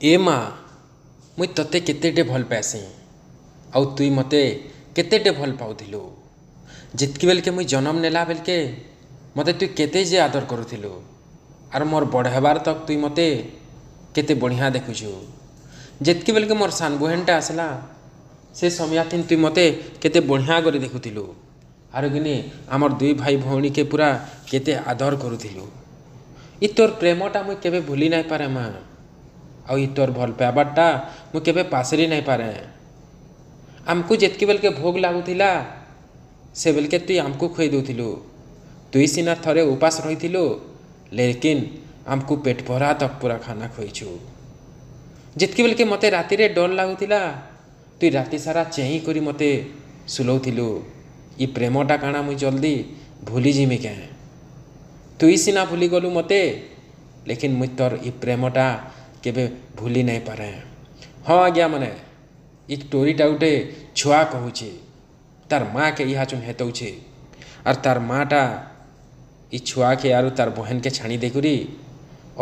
ଏ ମା, ମୁଇଁ ତତେ କେତେଟେ ଭଲ୍ ପାଏସିଁ, ଆଉ ତୁଇ ମତେ କେତେଟେ ଭଲ୍ ପାଉଥିଲୁ। ଯେତ୍କି ବେଲ୍କେ ମୁଇଁ ଜନମ୍ ନେଲା ବେଲ୍କେ ମତେ ତୁଇ କେତେ ଯେ ଆଦର୍ କରୁଥିଲୁ, ଆର୍ ମୋର୍ ବଡ଼୍ ହେବାର୍ ତକ୍ ତୁଇ ମତେ କେତେ ବଢ଼ିଆଁ ଦେଖୁଛୁ। ଯେତ୍କି ବେଲ୍କେ ମୋର୍ ସାନ୍ ବହେନ୍ଟା ଆସ୍ଲା, ସେ ସମୟାଥିନ୍ ତୁଇ ମତେ କେତେ ବଢ଼ିଆଁ କରି ଦେଖୁଥିଲୁ, ଆରୁ କିନି ଆମର୍ ଦୁଇ ଭାଇ ଭଉଣୀକେ ପୁରା କେତେ ଆଦର୍ କରୁଥିଲୁ। ଇ ତୋର୍ ପ୍ରେମଟା ମୁଇଁ କେବେ ଭୁଲି ନାଇଁ ପାରେ ମା, ଆଉ ଇ ତୋର୍ ଭଲ୍ ପାଏବାର୍ଟା ମୁଇଁ କେବେ ପାସରି ନାଇଁ ପାରେ। ଆମ୍କୁ ଯେତ୍କି ବେଲ୍କେ ଭୋକ୍ ଲାଗୁଥିଲା, ସେ ବେଲ୍କେ ତୁଇ ଆମ୍କୁ ଖୁଏଇ ଦଉଥିଲୁ। ତୁଇ ସିନା ଥରେ ଉପାସ୍ ରହିଥିଲୁ, ଲେକିନ୍ ଆମ୍କୁ ପେଟ୍ ଭରା ତକ୍ ପୁରା ଖାନା ଖୁଏଇଛୁ। ଯେତ୍କି ବେଲ୍କେ ମତେ ରାତିରେ ଡର୍ ଲାଗୁଥିଲା, ତୁଇ ରାତି ସାରା ଚେଇଁ କରି ମତେ ସୁଲଉଥିଲୁ। ଇ ପ୍ରେମଟା କାଣା ମୁଇଁ ଜଲ୍ଦି ଭୁଲି ଯିମି କେଁ? ତୁଇ ସିନା ଭୁଲିଗଲୁ ମତେ, ଲେକିନ୍ ମୁଇଁ ତୋର୍ ଇ ପ୍ରେମଟା କେବେ ଭୁଲି ନାଇଁ ପାରେ। ହଁ ଆଜ୍ଞା ମାନେ, ଇ ଷ୍ଟୋରିଟା ଗୁଟେ ଛୁଆ କହୁଛେ, ତାର୍ ମା'କେ ଇହାଚୁନ୍ ହେତଉଛେ, ଆର୍ ତାର୍ ମା'ଟା ଇ ଛୁଆକେ ଆରୁ ତାର୍ ବହେନ୍କେ ଛାଣି ଦେଇକରି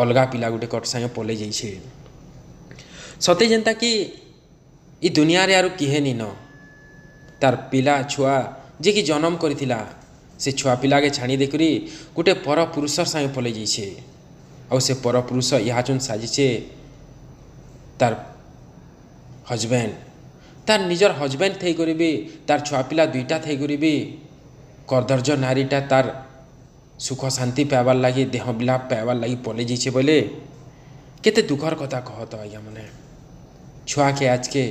ଅଲ୍ଗା ପିଲା ଗୁଟେ କଟ୍ ସାଙ୍ଗେ ପଲେଇ ଯାଇଛେ। ସତେ ଯେନ୍ତା କି ଇ ଦୁନିଆରେ ଆରୁ କିହେ ନିନ। ତାର୍ ପିଲା ଛୁଆ ଯେ କି ଜନମ୍ କରିଥିଲା, ସେ ଛୁଆ ପିଲାକେ ଛାଣି ଦେଇକରି ଗୁଟେ ପର ପୁରୁଷର୍ ସାଙ୍ଗେ ପଲେଇ ଯାଇଛେ, ଆଉ ସେ ପର ପୁରୁଷ ଇହାଚୁନ୍ ସାଜିଛେ ତାର୍ ହଜବେଣ୍ଡ। ତାର୍ ନିଜର୍ ହଜବେଣ୍ଡ ଥାଇକରି ବି, ତାର୍ ଛୁଆ ପିଲା ଦୁଇଟା ଥାଇକରି ବି, କଦର୍ଯ୍ୟ ନାରୀଟା ତାର୍ ସୁଖ ଶାନ୍ତି ପାଇବାର୍ ଲାଗି, ଦେହ ବିଲାପ ପାଇବାର୍ ଲାଗି ପଲେଇ ଯାଇଛେ ବୋଇଲେ କେତେ ଦୁଃଖର୍ କଥା କହ ତ ଆଜ୍ଞା ମାନେ। ଛୁଆକେ ଆଜକେ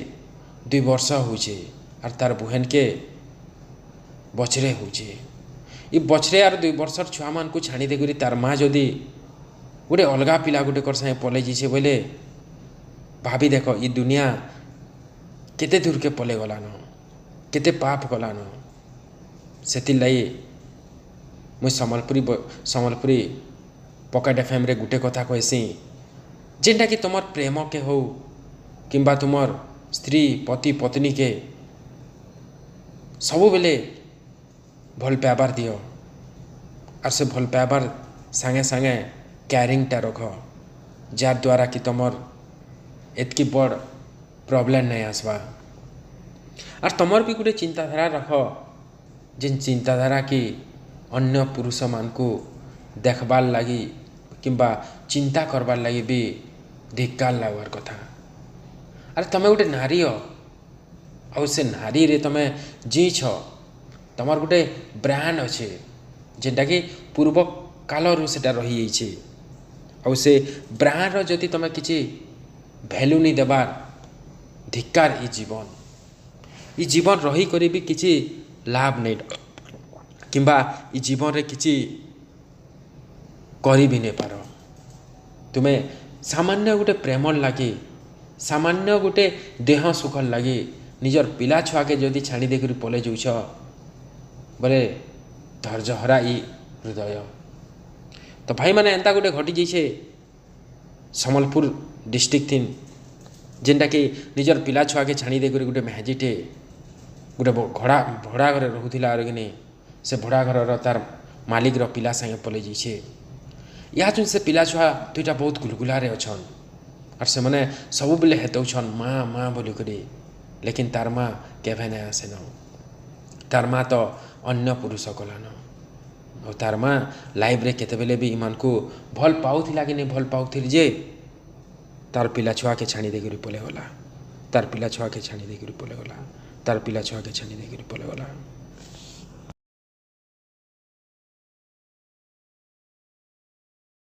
2 ବର୍ଷ ହଉଛେ, ଆର୍ ତାର୍ ବୁହେନ୍କେ ବଛରେ ହଉଛେ। ଇ ବଛରେ ଆର୍ 2 ବର୍ଷର ଛୁଆମାନଙ୍କୁ ଛାଣି ଦେଇକରି ତାର୍ ମା ଯଦି ଗୋଟେ ଅଲଗା ପିଲା ଗୋଟେ କର୍ ସାଙ୍ଗେ ପଲେଇ ଯାଇଛେ ବୋଇଲେ ଭାବି ଦେଖ, ଇ ଦୁନିଆ କେତେ ଦୂରକେ ପଲେଇ ଗଲାନ, କେତେ ପାପ କଲାନ। ସେଥିର୍ଲାଗି ମୁଇଁ ସମ୍ବଲପୁରୀ ପକେଟ୍ ଏଫ୍ଏମ୍ରେ ଗୁଟେ କଥା କହେସିଁ, ଯେନ୍ଟାକି ତୁମର୍ ପ୍ରେମକେ ହଉ କିମ୍ବା ତୁମର୍ ସ୍ତ୍ରୀ ପତି ପତ୍ନୀକେ ସବୁବେଲେ ଭଲ୍ ପାଇବାର୍ ଦିଅ, ଆର୍ ସେ ଭଲ୍ ପାଇବାର୍ ସାଙ୍ଗେ ସାଙ୍ଗେ କେୟାରିଂଟା ରଖ, ଯାର୍ ଦ୍ୱାରା କି ତମର୍ ଏତ୍କି ବଡ଼୍ ପ୍ରୋବ୍ଲେମ୍ ନାଇଁ ଆସ୍ବା। ଆର୍ ତମର୍ ବି ଗୁଟେ ଚିନ୍ତାଧାରା ରଖ, ଯେନ୍ ଚିନ୍ତାଧାରା କି ଅନ୍ୟ ପୁରୁଷମାନଙ୍କୁ ଦେଖ୍ବାର୍ ଲାଗି କିମ୍ବା ଚିନ୍ତା କର୍ବାର୍ ଲାଗି ବି ଧିକ୍କାର ଲାଗ୍ବାର୍ କଥା। ଆରେ ତମେ ଗୁଟେ ନାରୀ ହ, ଆଉ ସେ ନାରୀରେ ତମେ ଜିଇଁଛ, ତମର୍ ଗୁଟେ ବ୍ରାଣ୍ଡ ଅଛେ, ଯେନ୍ଟାକି ପୂର୍ବ କାଲରୁ ସେଟା ରହିଯାଇଛେ, ଆଉ ସେ ବ୍ରାଣ୍ଡର ଯଦି ତମେ କିଛି ଭ୍ୟାଲୁ ନି ଦେବାର୍, ଧିକ୍କାର ଇ ଜୀବନ୍। ଇ ଜୀବନ୍ ରହିକରି ବି କିଛି ଲାଭ୍ ନାଇଁ, କିମ୍ବା ଇ ଜୀବନ୍ରେ କିଛି କରି ବି ନାଇଁ ପାର। ତୁମେ ସାମାନ୍ୟ ଗୁଟେ ପ୍ରେମର୍ ଲାଗି, ସାମାନ୍ୟ ଗୁଟେ ଦେହ ସୁଖର୍ ଲାଗି ନିଜର୍ ପିଲା ଛୁଆକେ ଯଦି ଛାଣି ଦେଇକରି ପଲେଇ ଯାଉଛ ବୋଲେ ଧୈର୍ଯ୍ୟ ହରା ଇ ହୃଦୟ। ତ ଭାଇମାନେ, ଏନ୍ତା ଗୁଟେ ଘଟି ଯାଇଛେ ସମ୍ବଲପୁର ଡିଷ୍ଟ୍ରିକ୍ଟ ଥିନ୍, ଯେନ୍ଟାକି ନିଜର୍ ପିଲା ଛୁଆକେ ଛାଣି ଦେଇକରି ଗୁଟେ ମେହେଜିଟେ ଗୁଟେ ଭଡ଼ା ଘରେ ରହୁଥିଲା, ଆରୁ କିନି ସେ ଭଡ଼ା ଘରର ତାର୍ ମାଲିକ୍ର ପିଲା ସାଙ୍ଗେ ପଲେଇ ଯାଇଛେ। ଇହାଚୁନ୍ ସେ ପିଲା ଛୁଆ ଦୁଇଟା ବହୁତ ଗୁଲଗୁଲାରେ ଅଛନ୍, ଆର୍ ସେମାନେ ସବୁବେଲେ ହେତଉଛନ୍ ମା ମା ବୋଲିକରି, ଲେକିନ୍ ତାର୍ ମା କେଭେ ନାଇଁ ଆସେନ। ତାର୍ ମା ତ ଅନ୍ୟ ପୁରୁଷ କଲାନ, ଆଉ ତାର୍ ମା ଲାଇଫ୍ରେ କେତେବେଲେ ବି ଇମାନଙ୍କୁ ଭଲ୍ ପାଉଥିଲା କି ନାଇଁ ଭଲ୍ ପାଉଥିଲି ଯେ ତାର୍ ପିଲା ଛୁଆକେ ଛାଣି ଦେଇକରି ପଲେଇଗଲା, ତାର୍ ପିଲା ଛୁଆକେ ଛାଣି ଦେଇକରି ପଲେଇଗଲା, ତାର୍ ପିଲା ଛୁଆକେ ଛାଣି ଦେଇକରି ପଲେଇଗଲା।